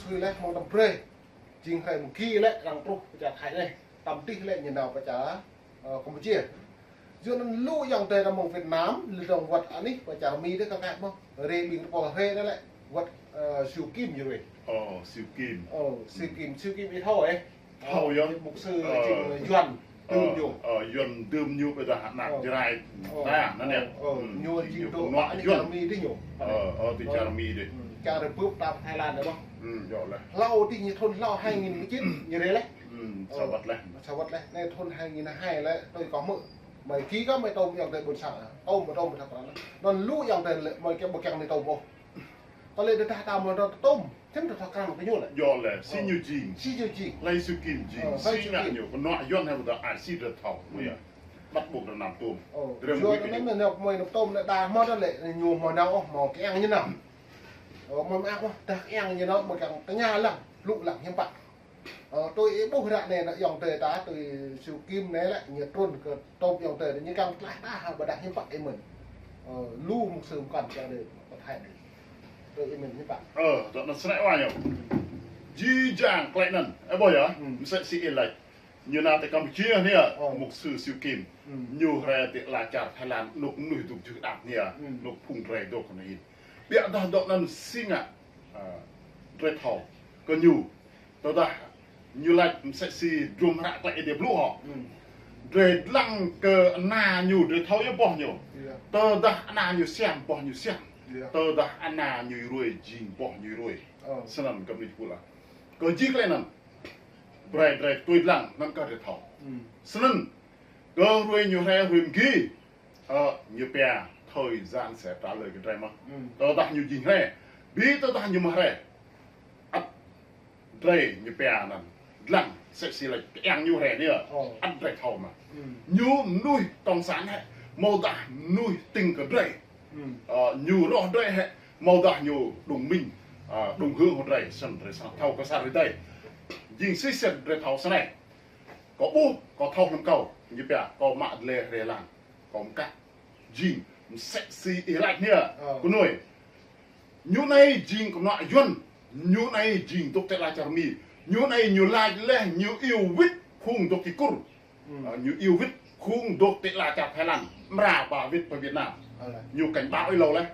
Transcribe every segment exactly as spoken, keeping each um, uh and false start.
Sui leh mơ̆ng tăm brei. Jing hriê mơ̆ng ki leh arăng truh pơ čar Thái leh. Tăm tih leh ñu nao pơ čar, ơ, Campuchia. Yua anăn lu ayŏng adei ta mơ̆ng Việt Nam, leh dŏng wăt anih pơ čar Mi dih kơ kăk mơh. Rê ƀing pô hriê anăn leh. Wăt, ơ, Siu Kim ñu rê. Ơ, Siu Kim. Ơ, Siu Kim, Siu Kim ih thâo ê. Thâo yơh. Mục sư Ơ. Jing Yuăn. Ơ, dưm ñu. Ơ, Yuăn dưm ñu ƀiădah anak Ơ. Jrai. Ơ. Ta, anăn yơh. Ơ, ơ. Ñu jing ñu dôk pơnua anih Yuăn. Čar Mi dih ñu. Ơ, ơ, ti čar Mi dih. Čar rơbưp ta Thái Lan dih mơh. Hlâo ti ñu thŭn hlâo hai nghìn mười chín ñu rê leh. Sa wăt leh. Sa wăt leh. Anei thŭn hai nghìn hai leh, tui kâo hmư̆. Mơi ki kơ mơi tôm ayŏng adei ƀuôn sang. Tôm, tôm, tôm. Anăn lu ayŏng adei leh, mơi kiăng ƀu kiăng anei tôm ôh. Kơ lĕ tơdah ta mâo tôm, čiăng tơdah krăng kơ ñu lĕ. Yơh leh, si ñu jing. Si ñu jing. Hlei Siu Kim jing. Ơ, hlei Siu Kim. Si ngă ñu, knuă Yuăn hĕ ƀiădah ai si drei thâo, mơ̆ yơh. Bắt buộc drei nao tôm. Ơ, drei yua mui anăn kơ ñu. Anăn mơi nao tôm anăn đa mâo anăn lĕ, ñu mâo nao ôh, mâo kiăng ñu nao. Ơ, mâo mơak mơh, tơdah kiăng ñu nao, mâo kiăng tơña lăng, lu lăng hiam pă. Ơ, tui ih ƀuh ră anei anăn ayŏng adei ta, tui Siu Kim anei lĕ, ñu trŭn kơ tôm ayŏng adei, ñu kiăng tlaih ta hăng ƀiădah hiam pă ih mĭn. Ơ, lu mục sư mkăn čar dih, pơ Thái dih. Tui ih mĭn hiam pă. Ơ, tơ anăn snei wa ñu. Jih jang klei anăn, ơ, ƀuh yơh, msĕ si ih lač. Ñu nao ti Campuchia anei, ơ, mục sư Siu Kim. Ñu hriê ti ala čar Thái Lan, anôk mnuih dôk jưh đăp anei, anôk phung drei dôk anei. Ƀiădah dŏ anăn si ngă, ơ, drei thâo kơ ñu. Tơdah ñu lač msĕ si hdruôm hră klei Aê Diê blŭ hŏ. Drei dlăng kơ ana ñu, drei thâo yơh boh ñu. Tơdah ana ñu siam, boh ñu siam. Tơdah ana ñu ruê, jing boh ñu ruê. Snăn kơ mnuih pula. Kơ jih klei anăn. Brei drei tui dlăng, anăn kơ drei thâo. Snăn, kơ hruê ñu hriê hruê mgi, ơ, ñu pia thời gian sẽ trả lời kơ drei mơh. Tơdah ñu jing hriê, bi tơdah ñu mâo hriê. Ăt drei ñu pia anăn. Dlăng, msĕ si lač kiăng ñu hriê anei. Ăt drei thâo mơh. Ñu mnuih cộng sản hĕ, amâodah mnuih tĭng kơ drei. Ơ, ñu roh drei hĕ, amâodah ñu đồng minh, ơ, đồng hương hŏng drei, snăn drei srăng thâo kơ sa hruê dih. Jing si snăn drei thâo snei. Kâo ƀuh, kâo thâo hlăm kâo, ñu pia, kâo mă dleh hriê lăn, kâo mkă. Jing, msĕ si ih lač anei, knuih. Ñu anei jing knuă Yuăn, ñu anei jing dôk ti ala čar Mi, ñu anei ñu lač leh, ñu iêu wĭt phung dôk ti Kur. Ơ, ñu iêu wĭt phung dôk ti ala čar Thái Lan, mra ba wĭt pơ Việt Nam. Ñu cảnh báo êlâo leh.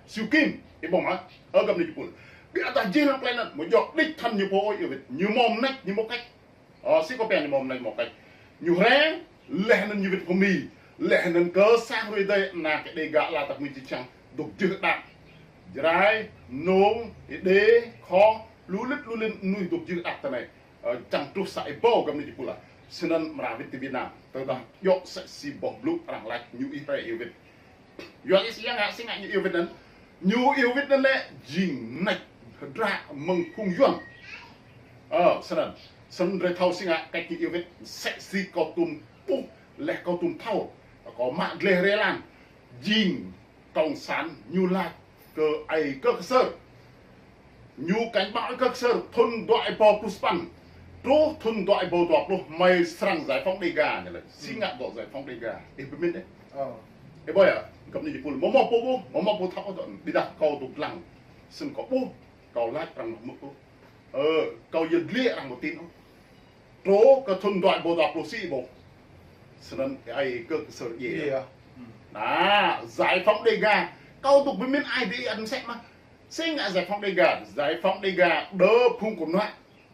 Siu Kim, ih ƀuh mơh, ơ găp ni jih pul. Ƀiădah jih hlăm klei anăn, amâo djŏ đích thân ñu pô ôh iêu wĭt, ñu mâo mnêč, ñu mâo cách. Ơ, si kâo pia ñu mâo mnêč mâo cách. Ñu hriê, leh anăn ñu wĭt phung Mi, leh anăn kơ sa hruê dih, ana kơ Đêga ala tăp Mi čiăng dôk jưh đăp. Jrai, Mnông, Êđê, Kho, lu lĭt, lu lĭt mnuih dôk jưh đăp ti anei. Ơ, čiăng truh sa êbâo găp ni jih pul. Snăn mra wĭt ti Việt Nam. Tơdah djŏ msĕ si boh blŭ arăng lač ñu ih hriê iêu wĭt. Yua si ngă, si ngă ñu iêu wĭt anăn. Ñu iêu wĭt anăn lĕ jing mnêč hdră mơ̆ng phung Yuăn. Ơ, snăn. Snăn drei thâo si ngă cách ñu iêu wĭt. Msĕ si kâo tuôm ƀuh, leh kâo tuôm thâo. Kâo mă dleh hriê lăn. Jing cộng sản ñu lač kơ ai kơ ksơr. Ñu cảnh báo kơ ksơr thŭn dua êbâo pluh sa păn. Truh thŭn dua êbâo dua pluh hmei srăng giải phóng Đêga ñu lač. Si ngă dŏ giải phóng Đêga. Ih bi mĭn dih. Ơ. Ih ƀuh yơh, găp ni jih pul. Mâo mâo pô ƀuh, mâo mâo pô thâo dŏ. Ƀiădah kâo dôk dlăng. Snăn kâo ƀuh, kâo lač arăng mâo mâo pô. Ơ, kâo yăl dliê arăng mâo tin ôh. Truh kơ thŭn dua êbâo dua pluh si ƀuh. Snăn ai kơ ksơr djiê. Djiê. Anăn, giải phóng Đêga. Kâo dôk bi mĭn ai dih ăt msĕ mơh. Si ngă giải phóng Đêga, giải phóng Đêga, đơ phung knuă.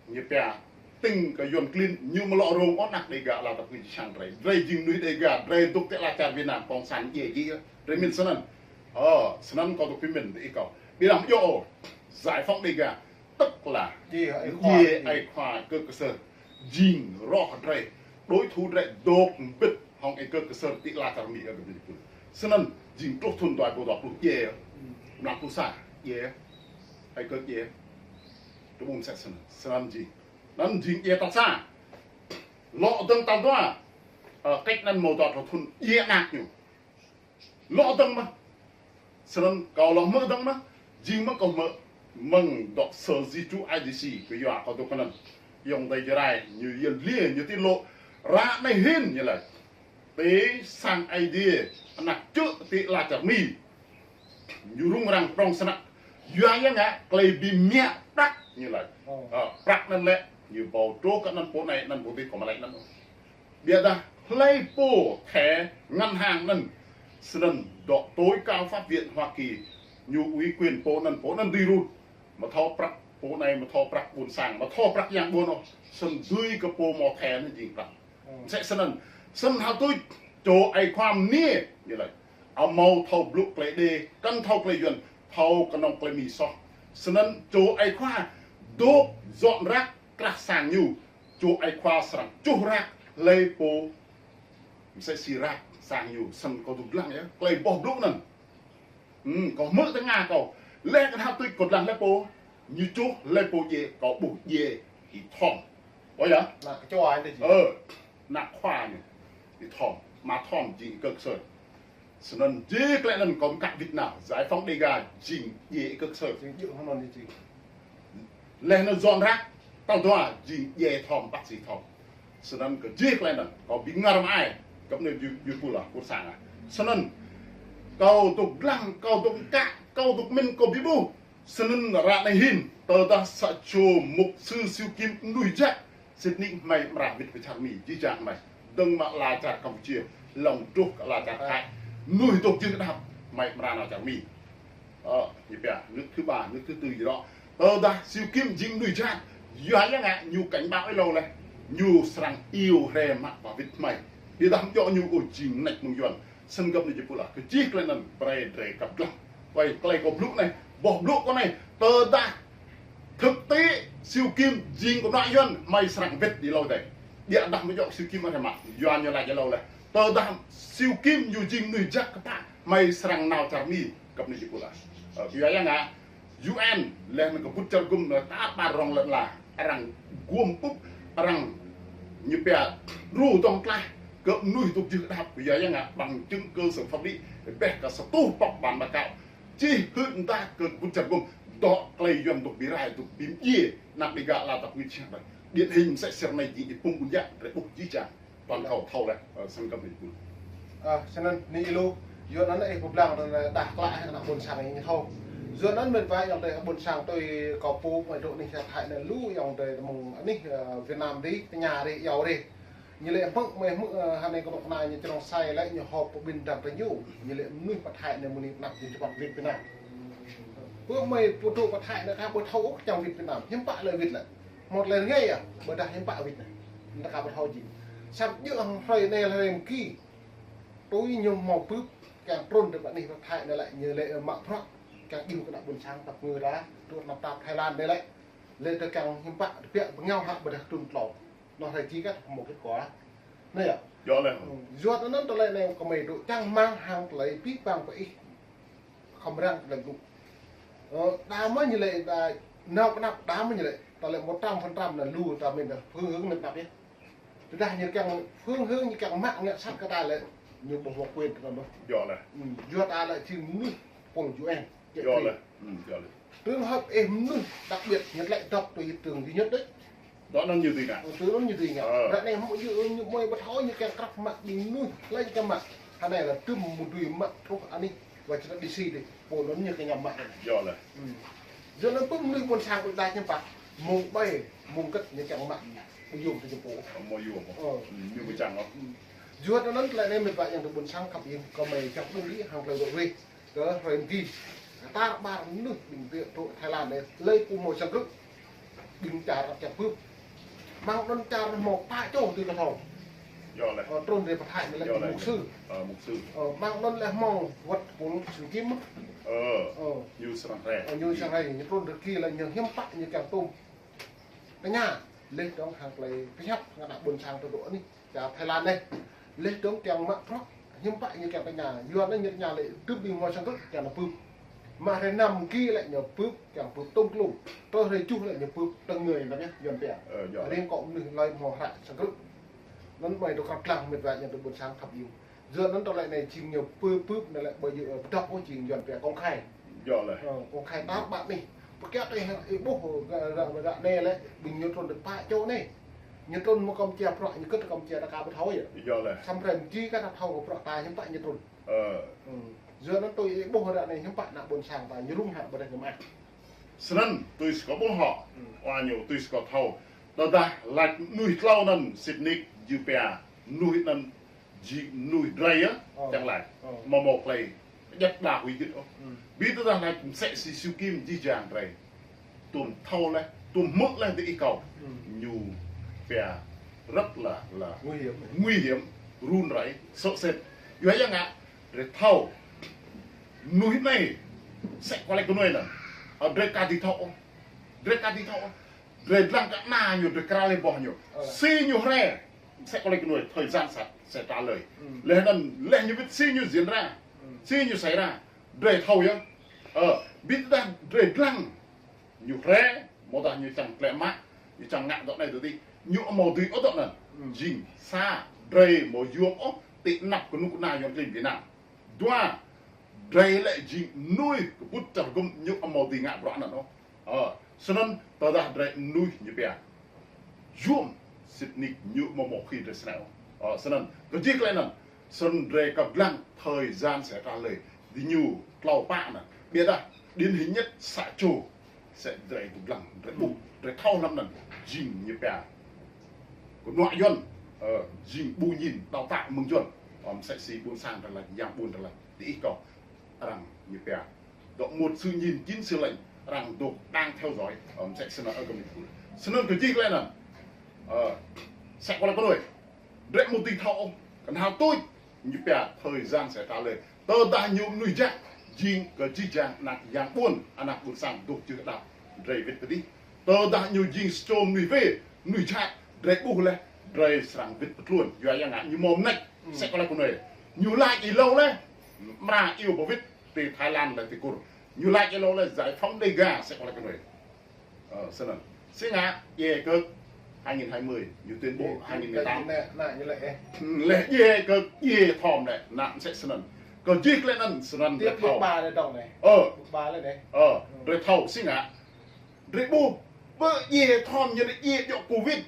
Ñu pia, tĭng kơ Yuăn klin, ñu amâo lŏ rông ôh anak Đêga ala tăp Mi čiăng drei. Drei jing mnuih Đêga, drei dôk ti ala čar Việt Nam, cộng sản djiê djiê. Drei mĭn snăn. Ơ, snăn kâo dôk bi mĭn ti kâo. Ƀiădah amâo djŏ ôh, giải phóng Đêga. Tức là djiê ai khua kơ ksơr. Jing roh drei, đối thủ drei dôk mbĭt hŏng ai kơ ksơr ti ala čar Mi ơ găp ni jih pul. Snăn jing truh thŭn dua êbâo dua pluh djiê. Mlan pluh sa djiê. Ai kơ djiê. Truh ƀuh msĕ snăn. Snăn jing. Anăn jing djiê tal sa. Lŏ dơ̆ng tal dua. Ơ, cách anăn mâo dua thŭn djiê anak ñu. Lŏ dơ̆ng mơh. Snăn kâo lŏ hmư̆ dơ̆ng mơh. Jing mơh kâo hmư̆ mơ̆ng dŏ sơ di trú I D C, kyua kâo dôk kơ anăn. Ayŏng adei Jrai, ñu yăl dliê, ñu tiết lộ. Ră anei hĭn ñu lač. Ti sang Aê Diê, anak čư̆ ti ala čar Mi. Ñu rŭng răng prŏng snăk. Yua ya ngă, klei bi mă đăk Ñu lač. Ơ, prăk anăn lĕ, ñu ƀuh truh kơ anăn pô anei, anăn pô dih kâo amâo lač anăn. Ƀiădah hlei pô thẻ ngân hàng anăn, snăn dŏ tối cao pháp viện Hoa Kỳ, ñu ủy quyền pô anăn, pô anăn dưi rŭt. Amâo thâo prăk pô anei, amâo thâo prăk ƀuôn sang, amâo thâo prăk yang ƀuôn ôh, snăn dưi kơ pô mâo thẻ anăn jing prăk. Msĕ snăn, snăn hal tuč, čô aê khua mniê, ñu lač. Amâo thâo blŭ klei Êđê, kăn thâo klei Yuăn, thâo knŏng klei Mi soh. Snăn čô aê khua, dôk dŏ rak krah sang ñu, čô aê khua srăng čuh rak, hlei pô, msĕ si rak sang ñu, snăn kâo dôk dlăng yơh, klei boh blŭ anăn. Hmm, kâo hmư̆ tơ êngao kâo. Leh kơ hal tuč kâo dlăng hlei pô, ñu čuh hlei pô djiê, kâo ƀuh djiê Y-Thom. Ƀuh yơh? Anăn kčua anei jing. Ơ, anăn khua ñu. Y-Thom, ama Thom jing Y-Kơk Ksơr. Snăn jih klei anăn kâo mkă wĭt nao, giải phóng Đêga jing djiê Y-Kơk Ksơr. Jing djiê hŏng anăn jing. Leh anăn dŏ rak, tal dua jing djiê Thom, bác sĩ Thom. Snăn kơ jih klei anăn, kâo bi ngăr mơai, kơ anei ñu, ñu pul lah, pul sang ah. Snăn, kâo dôk dlăng, kâo dôk mkă, kâo dôk mĭn, kâo bi ƀuh. Snăn ară anei hĭn, tơdah sa čô mục sư Siu Kim mnuih jăk, sĭt nik hmei amra wĭt kơ čar Mi, jih jang hmei. Dơ̆ng mơ̆ng ala čar Campuchia, hlŏng truh kơ ala čar Thái. Mnuih dôk jưh kđap, hmei amra nao čar Mi. Ơ, ñu pia, nước thứ ba, nước thứ tư gì đó. Tơdah Siu Kim jing mnuih jhat, yua ya ngă ñu cảnh báo êlâo leh. Ñu srăng iêu hriê mă ba wĭt hmei. Ƀiădah amâo djŏ ñu ôh jing mnêč mơ̆ng Yuăn. Snăn găp anei jih pul lah. Kơ jih klei anăn brei drei kăp dlăng. Klei, klei kâo blŭ anei, boh blŭ kâo anei, tơdah thực tế Siu Kim jing knuă Yuăn, hmei srăng wĭt êlâo dih. Ƀiădah amâo djŏ Siu Kim arăng mă, Yuăn ñu lač êlâo leh. Tơdah Siu Kim ñu jing mnuih jăk kpă, hmei srăng nao čar Mi, găp anei jih pul lah. Ơ, yua ya ngă, U N, leh anăn kbŭt čar gŭm, leh tar ƀar rŏng lăn ala, arăng guôm pŭp, arăng ñu pia đru dŏng tlaih kơ mnuih dôk jưh kđap, yua ya ngă bằng chứng cơ sở pháp lý, ƀĕ kơ sa êtuh pŏk bản báo cáo. Čih hưn mdah kơ kbŭt čar gŭm, dŏ klei Yuăn dôk bi rai, dôk bi mdjiê, anak Đêga ala dap ngĭt siang ƀai. Điển hình msĕ si ară anei jing Y-Pum Ƀuôn Yă, drei ƀuh jih jang. Toàn cầu thâo leh, ơ, snăn găp anei jih pul. Ơ, snăn anei lu, yua anăn ih pô blang anăn dah klă hĕ anak ƀuôn sang ñu thâo. Yua anăn mĭt wa ayŏng adei ƀuôn sang tui kâo pô, mơ̆ng dôk anih Thái anăn lu ayŏng adei mơ̆ng anih, ơ, Việt Nam dih, tơña dih, iâu dih. Ñu lĕ hmư̆, mơ̆ hmư̆, ơ, hŏng anei kơ anôk kna ñu črông sai lĕ ñu hŏp pơbĭn dam tơ ñu. Ñu lĕ mnuih pă Thái anei mơ̆ng anei pnăp jing čupat wĭt Việt Nam. Pơ mơ̆ pô dôk pă Thái anăn ka ƀu thâo ôh čiăng wĭt Việt Nam, hiư̆m pă lĕ wĭt lĕ. Mâo lĕ rơngai yơh, ƀiădah hiư̆m pă wĭt anei. Anăn ka ƀu thâo jing. Săm djŏ hŏng hrơi anei hrơi mơ̆ng ki. Tui ñu mâo bưp, kiăng trŭn dơ̆ng pă anih pă Thái anei lĕ, ñu lĕ mă bruă, kiăng djru kơ anak ƀuôn sang tăp ngư ra, truh anăp ta Thái Lan anei lĕ. Lĕ tơ kiăng hiư̆m pă, tơ biă bơngiao hă ƀiădah trŭn tlâo. Anăn hrơi ki kăt mâo kết quả. Anei yơh. Djŏ leh. Yua anăn tơlơi anei kơ mei dôk čang hmăng hŏng tơlơi bi pang pơ ih. Khăm răng tơlơi blŭ. Ơ, đa mơ̆ ñu lĕ, đa nao pnăp đa mơ̆ ñu lĕ. Tơlơi một trăm phần trăm anăn lu ta mĭn dah phương hướng anăn pnăp yơh. Tơdah ñu kiăng phương hướng ñu kiăng mă ngă sat kơ ta lĕ ñu ƀuh mâo quyền tơ anăn. Djŏ leh. Yua ta lĕ jing mnuih pôl U N. Djŏ leh. Djŏ leh. Trường hợp ih mnuih đặc biệt ñu lĕ dŏ tui trường duy nhất đấy. Dŏ anăn ñu dưi ngă. Ơ, tui anăn ñu dưi ngă. Ơ. Ră anei mâo ñu, ñu mâo ƀu thâo ñu kiăng krăp mă ƀing mnuih, lĕ ñu kiăng mă. Hơnai lĕ tŭm mâo dưi mă truh anih, Washington D C dih. Pô anăn ñu kiăng mă anăn. Djŏ leh. Yua anăn pô mnuih ƀuôn sang ƀu đa hiư̆m pă. Mơ̆ng ƀai, mơ̆ng kăt ñu kiăng mă. Ƀu yuôm tơ ñu pô. Ơ, mâo yuôm. Ơ. Ñu ƀu čiăng ôh. Yua anăn tơlơi anei mĭt wa ayŏng adei ƀuôn sang khăp ing kơ mei čăp ƀuh dih hŏng tơlơi dôk rih. Kơ hrơi mơ̆ng ki. Tar ƀar mnuih ƀing dih dôk Thái Lan anei, lei pô mâo sang krư̆. Ƀing čar čăp bưp. Mơ̆ng anăn čar mâo pă čô tui kơ thâo. Djŏ leh. Ơ, trŭn dih pă Thái anei lĕ mục sư. Ơ, mục sư. Ơ, mơ̆ng anăn lĕ mâo wăt pôl Siu Kim. Ơ. Ơ. Ñu srăng hriê. Ơ, ñu srăng hriê, ñu trŭn dih ki lĕ ñu hiư̆m pă ñu kiăng tŭm. Tơña, leh dơ̆ng hŏng klei pơhiăp ngă anak ƀuôn sang tơ dôk anih. Čar Thái Lan anei. Leh dơ̆ng kiăng mă bruă, hiư̆m pă ñu kiăng tơña. Yua anăn ñu tơña lĕ tŭm ƀing mâo sang krư̆ kiăng nao bưp. Mă hrơi năm ki lĕ ñu bưp, kiăng bưp tôm klŭm. Tơ hrơi čuh lĕ ñu bưp tơngơi anăn yơh, Yuăn pia. Ơ, djŏ. Riêng kơ mnuih lei mâo hră sang krư̆. Anăn mei dôk krăp dlăng mĭt wa ayŏng adei ƀuôn sang khăp ing. Yua anăn tơlơi anei jing ñu bưp bưp anei lĕ ƀu djŏ, ơ, ƀu dŏ ôh jing Yuăn pia công khai. Djŏ leh. Ơ, công khai tar ƀar anei. Pơkiă tơ ih ƀuh, ơ, ră, ră, ră anei lĕ, ƀing ñu trŭn dih pă čô anei. Ñu trŭn mâo kăm čiăng bruă, ñu kơ̆t kăm čiăng ta ka ƀu thâo yơh. Djŏ leh. Săm hrăm ki ka ta thâo kơ bruă ta hiư̆m pă ñu trŭn. Ơ. Yua anăn tui ih ƀuh ră anei hiư̆m pă anak ƀuôn sang ta ñu rŭng hă ƀiădah ñu mă. Snăn tui si kâo ƀuh hŏ, hmm, wa ñu tui si kâo thâo. Tơdah lač mnuih tlâo anăn sĭt nik jing pia mnuih anăn jing mnuih drei yơh, ơ, čiăng lač, ơ, amâo mâo klei djăp đa huĭ gĭt ôh. Hmm. Bi tơdah lač msĕ si Siu Kim jih jang drei tuôm thâo leh, tuôm hmư̆ leh diih kâo. Hmm. Ñu pia rất là, là nguy hiểm, nguy hiểm, run rẩy, sợ sệt. Yua ya ngă, drei thâo mnuih anei, msĕ kâo lač kơ mnuih anăn, ơ, drei ka dưi thâo ôh. Drei ka dưi thâo ôh. Drei dlăng kơ ana ñu, drei kral leh boh ñu. Ơ. Si ñu hriê, msĕ kâo lač kơ mnuih, thời gian sẽ, sẽ trả lời. Hmm. Leh anăn, leh ñu wĭt si ñu diễn ra. Hmm. Si ñu xảy ra. Drei thâo yơh. Ơ, bi tơdah drei dlăng ñu hriê, amâodah ñu čiăng klĕ mă, ñu čiăng ngă dŏ anei dŏ dih, ñu amâo dưi ôh dŏ anăn. Hmm. Jing sa, drei amâo yuôm ôh ti anăp knŭk kna Yuăn klin Việt Nam. Dua, drei lĕ jing mnuih kbŭt čar hgŭm, ñu amâo dưi ngă bruă anăn ôh. Ơ, snăn tơdah drei mnuih ñu pia yuôm, sĭt nik ñu amâo mâo khi drei snei ôh. Ơ, snăn kơ jih klei anăn, snăn drei kăp dlăng thời gian sẽ trả lời. Diñu tlâo pă anăn. Ƀiădah điển hình nhất sa čô, msĕ drei dôk dlăng, drei ƀuh, drei thâo hlăm anăn, jing ñu pia knuă Yuăn, ơ, jing ƀu ñin đào tạo mơ̆ng Yuăn. Ơ, msĕ si ƀuôn sang drei lač, yang ƀuôn drei lač, diih kâo, arăng ñu pia dŏ một sự nhìn chín sự lệnh, arăng dôk đang theo dõi, ơ, msĕ snăn ơ găp anei pul. Snăn kơ jih klei anăn, ơ, msĕ kâo lač kơ mnuih, drei amâo dưi thâo ôh, knhal tuč, ñu pia thời gian sẽ trả lời. Tơdah ñu mnuih jăk, jing kơ jih jang anak yang ƀuôn, anak ƀuôn sang dôk jưh đăp, drei wĭt kơ dih. Tơdah ñu jing sa čô mnuih wê, mnuih jhat, drei ƀuh leh, drei srăng wĭt bi tluôn. Yua ya ngă ñu mâo mnêč, hmm, msĕ kâo lač kơ mnuih. Ñu lač êlâo leh, mra iêu ba wĭt ti Thái Lan leh ti Kur. Ñu lač êlâo leh giải phóng Đêga, msĕ kâo lač kơ mnuih. Ơ, snăn. Si ngă, djiê kơ hai nghìn hai mươi, ñu tuyên bố hai nghìn mười tám. Leh, leh, leh, ơ. Hmm, leh djiê kơ, djiê thom leh, anăn msĕ snăn. Kơ jih klei anăn, snăn drei thâo. Ơ. Ơ, hmm, drei thâo, si ngă. Drei ƀuh, ƀơ djiê thom ñu lĕ djiê djŏ covid.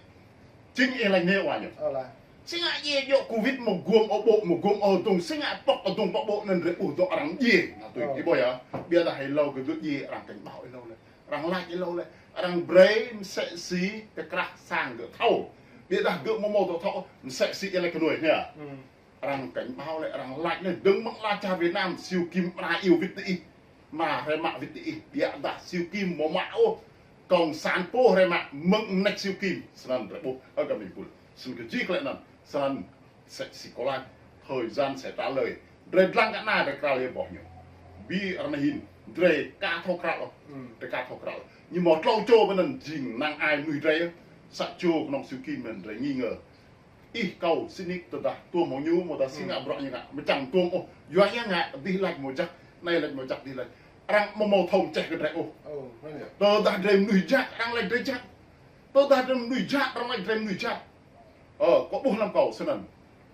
Jing ih lač anei wa ñu. Ơ lah. Si ngă djiê djŏ covid mâo guôm ơ ƀô̆, mâo guôm ơ dŭng, si ngă pŏk ơ dŭng pŏk ƀô̆ anăn drei ƀuh dŏ arăng djiê. Nah, tui, ơ, ih ƀuh yơh. Ƀiădah êlâo kơ gơ̆ djiê arăng cảnh báo êlâo leh. Arăng lač êlâo leh. Arăng brei msĕ si kơ krah sang gơ̆ thâo. Ƀiădah gơ̆ amâo mâo dŏ thâo, msĕ si ih lač kơ mnuih anei. Hmm. Arăng cảnh báo leh, arăng lač leh, dơ̆ng mơ̆ng ala čar Việt Nam, Siu Kim mra iêu wĭt diih. Mra hriê mă wĭt diih, ƀiădah Siu Kim amâo mă ôh. Cộng sản pô hriê mă mơ̆ng mnêč Siu Kim, snăn drei ƀuh, ơ găp anei pul. Snăn kơ jih klei anăn, snăn msĕ si kâo lač, thời gian sẽ trả lời. Drei dlăng kơ ana drei kral leh boh ñu. Bi ară anei hĭn, drei ka thâo kral ôh. Hmm. Drei ka thâo kral. Ñu mâo tlâo čô ƀơi anăn jing năng ai mnuih drei. Sa čô knŏng Siu Kim anăn drei nghi ngờ. Ih kâo sĭt nik tơdah tuôm hŏng ñu, amâodah si, hmm, ngă bruă ñu ngă, amâo čiăng tuôm ôh. Yua ya ngă, dih lač amâo jăk, anei lač amâo jăk, dih lač. Arăng amâo mâo thâo mčeh kơ drei ôh. Ơ, anăn yơh. Tơdah drei mnuih jăk, arăng lač drei jăk. Tơdah drei mnuih jăk, arăng lač drei mnuih jăk. Ơ, kâo ƀuh hlăm kâo snăn.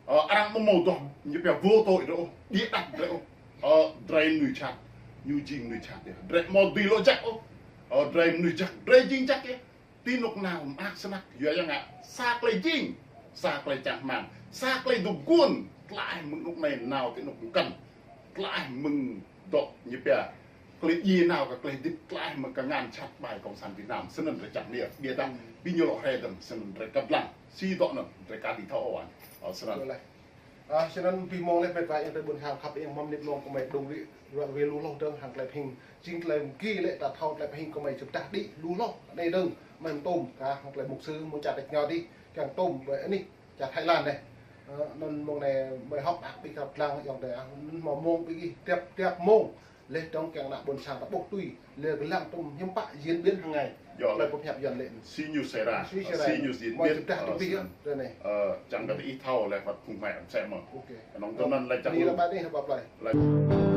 Ơ, arăng amâo mâo dŏ ñu pia vô tội drei ôh, ƀiădah drei ôh. Ơ, drei mnuih jhat. Ñu jing mnuih jhat yơh. Drei amâo dưi lŏ jăk ôh. Ơ, drei mnuih jăk, drei jing jăk yơh. Ti anôk nao mơak snăk, yua ya ngă, sa klei jing, sa klei čang hmăng, sa klei dôk guôn, tlaih mơ̆ng anôk anei nao ti anôk mkăn, tlaih mơ̆ng dŏ ñu pia, klei djiê nao kơ klei hdĭp, tlaih mơ̆ng kngan jhat ƀai Cộng sản Việt Nam, snăn drei čang niê, ƀiădah, hmm, bi ñu lŏ hriê dơ̆ng, snăn drei kăp dlăng, si dŏ anăn, drei ka dưi thâo ôh. Ơ, snăn. Ơ, snăn bi mông leh mĕt wa ayŏng adei ƀuôn sang khăp ing măm nip mông kơ mei dŭng rĭ, ră ruê lu hloh dơ̆ng hŏng klei phing. Jing klei mgi lĕ ta thâo klei phing kơ mei čŭp dah đĭ lu hloh. Anei dơ̆ng, mei mtŭm, ka hŏng klei mục sư, mơ̆ng čar tač ngao dih, kiăng tŭm, ƀơi anih, čar Thái Lan anei. Ơ, anăn mông anei mei hŏk ăk bi kăp dlăng ayŏng adei, ah, anăn mâo mông bi ih, tiap, tiap mông. Leh dơ̆ng kiăng ană ƀuôn sang ta ƀuh tui, leh dơ̆ng tŭm hiăm pă diễn biến hàng ngày. Yơh, leh pơhiăp Yuăn lĕ. Si ñu xảy ra, si ñu diễn biến, ơ, snăn. Ơ, čiăng kơ ih thâo leh wăt phung hmei msĕ mơh. Ôkê. Knŏng tui anăn leh čăk lu. Leh.